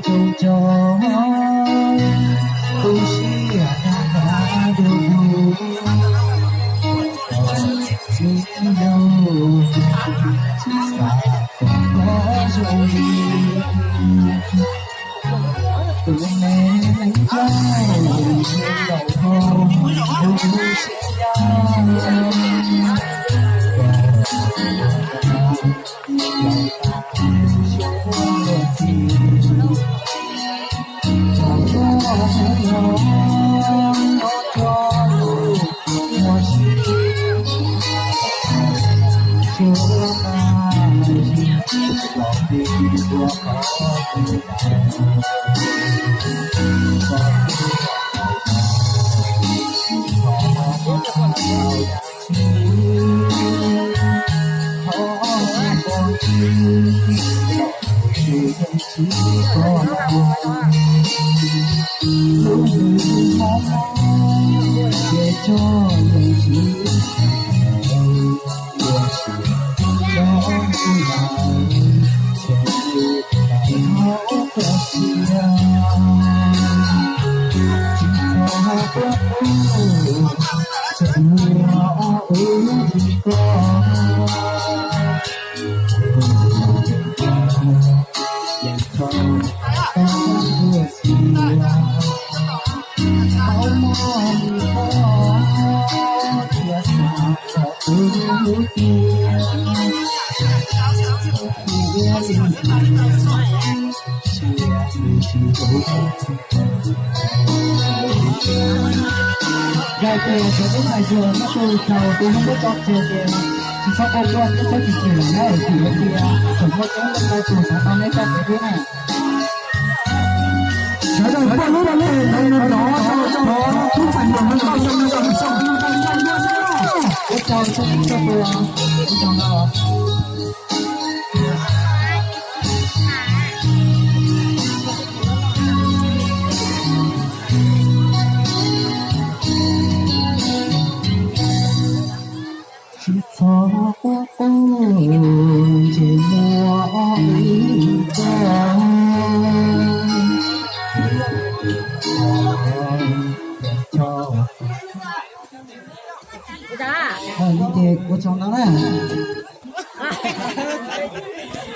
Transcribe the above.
Tus cov tu siab nag nag du du, tus me neeg coj laus ho lub siab yog. Yog tias cov tub hais tias muaj tus tsaug tus muaj muab tso tseg ces tsis txhob quaj quaj thiab txhob chim chim lawm na, vim hais tias tseem muaj coob leej ntau tus xav tau neb txoj kev thiab na. Sawv daws pab lub tes ntawd rov rau cov tub ntxhais hluas no los. Ua tsaug txhua leej txhua tus, ua tsaug no. Tsis txhob quaj quaj, ntsej muag ib koj. Ua tsaug no na.